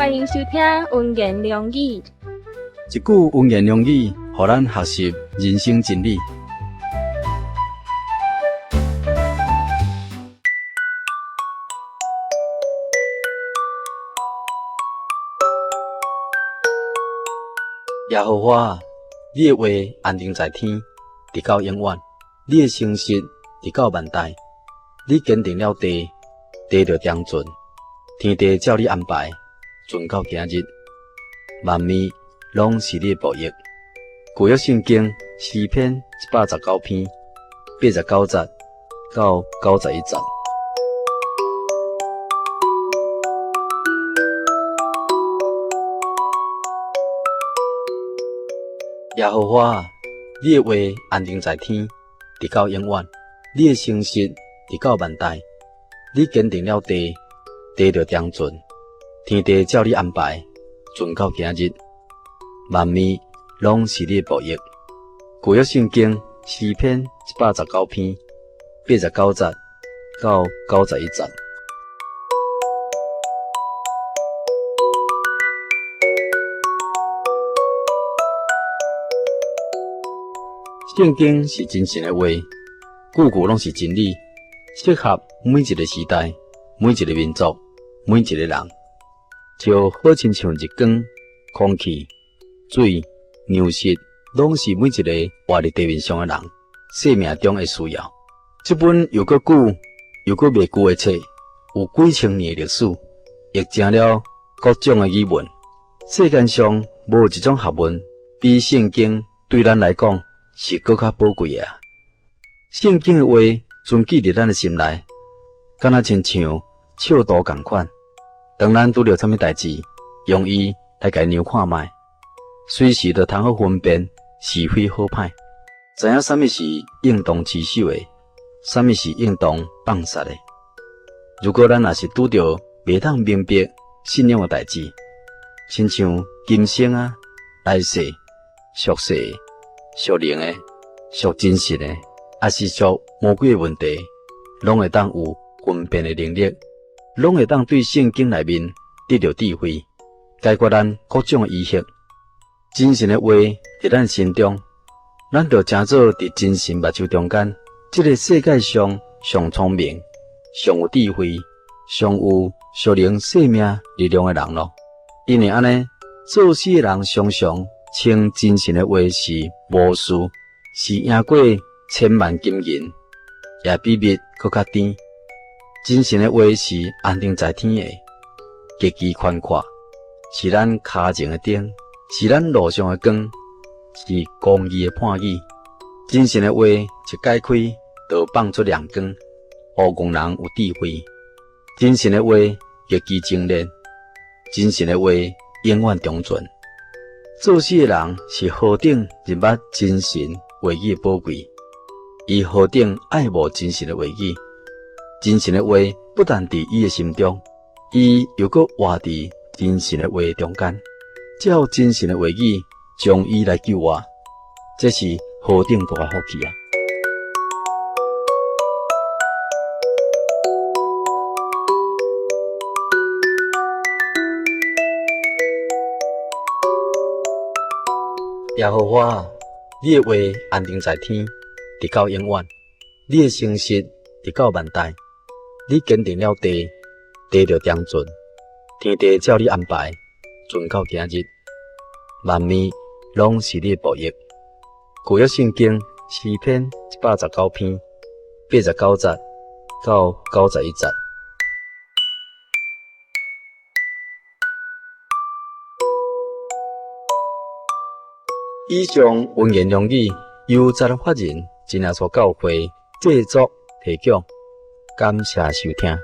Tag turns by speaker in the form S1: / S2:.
S1: 歡迎收聽溫言良語。
S2: 一句溫言良語，予咱學習人生真理。耶和華，你的話安定在天，直到永遠；你的誠實直到萬代。你堅定了地，地就長存；天地照你安排，存到今日。萬物攏是你的僕役。舊約聖經詩篇119篇89節到91節。耶和華，你的話安定在天，直到永遠；你的誠實直到萬代。你堅定了地，地就長存；天地照你安排，存到今日。萬物攏是你的僕役。舊約聖經詩篇119篇89節到91節。聖經是真神的話，句句攏是真理，適合每一個時代、每一個民族、每一個人。就好親像日光、空氣、水、糧食，攏是每一個活佇地面上的人生命中的需要。這本又閣舊又閣袂舊的冊，有幾千年的歷史，譯成了各種的語文。世間上無一種學問比聖經對咱來講是閣較寶貴的啊！聖經的話存記佇咱的心內，敢若親像尺度仝款。當咱拄著啥物代誌，用伊來共伊量看覓，隨時就通好分辨是非好歹，知影啥物是應當持守的，啥物是應當放殺的。如果咱若是拄著袂當明白信仰的代誌，親像今生啊、來世、屬世、屬靈的、屬真實的，抑是屬魔鬼的問題，攏會當有分辨的能力，攏會當對聖經內面得著智慧，解決咱各種的疑惑。真神的話佇咱心中，咱就成做佇真神目睭中間，這個世界上上聰明、上有智慧、上有屬靈生命力量的人囉。因為按呢，作死的人常常稱真神的話是巫術，是贏過千萬金銀，也比蜜閣較甜。真神的話是安定在天的，極其寬闊，是咱跤前的燈，是咱路上的光，是公義的判語。真神的話一解開，就放出亮光，予戇人有智慧。真神的話極其精煉，真神的話永遠長存。作死的人是何等認捌真神話語的寶貴，伊何等愛慕真神的話語。真神的話不但佇伊的心中，伊又閣活佇真神的話中間，照真神的話語將伊來救活，這是何等大的福氣啊！耶和華，你的話安定在天，直到永遠；你的誠實直到萬代。你堅定了地，地就長存；天地照你安排，存到今日。萬物攏是你的僕役。舊約聖經詩篇119篇89節到91節。以上溫言良語由財團法人真耶穌教會製作提供，感謝收聽。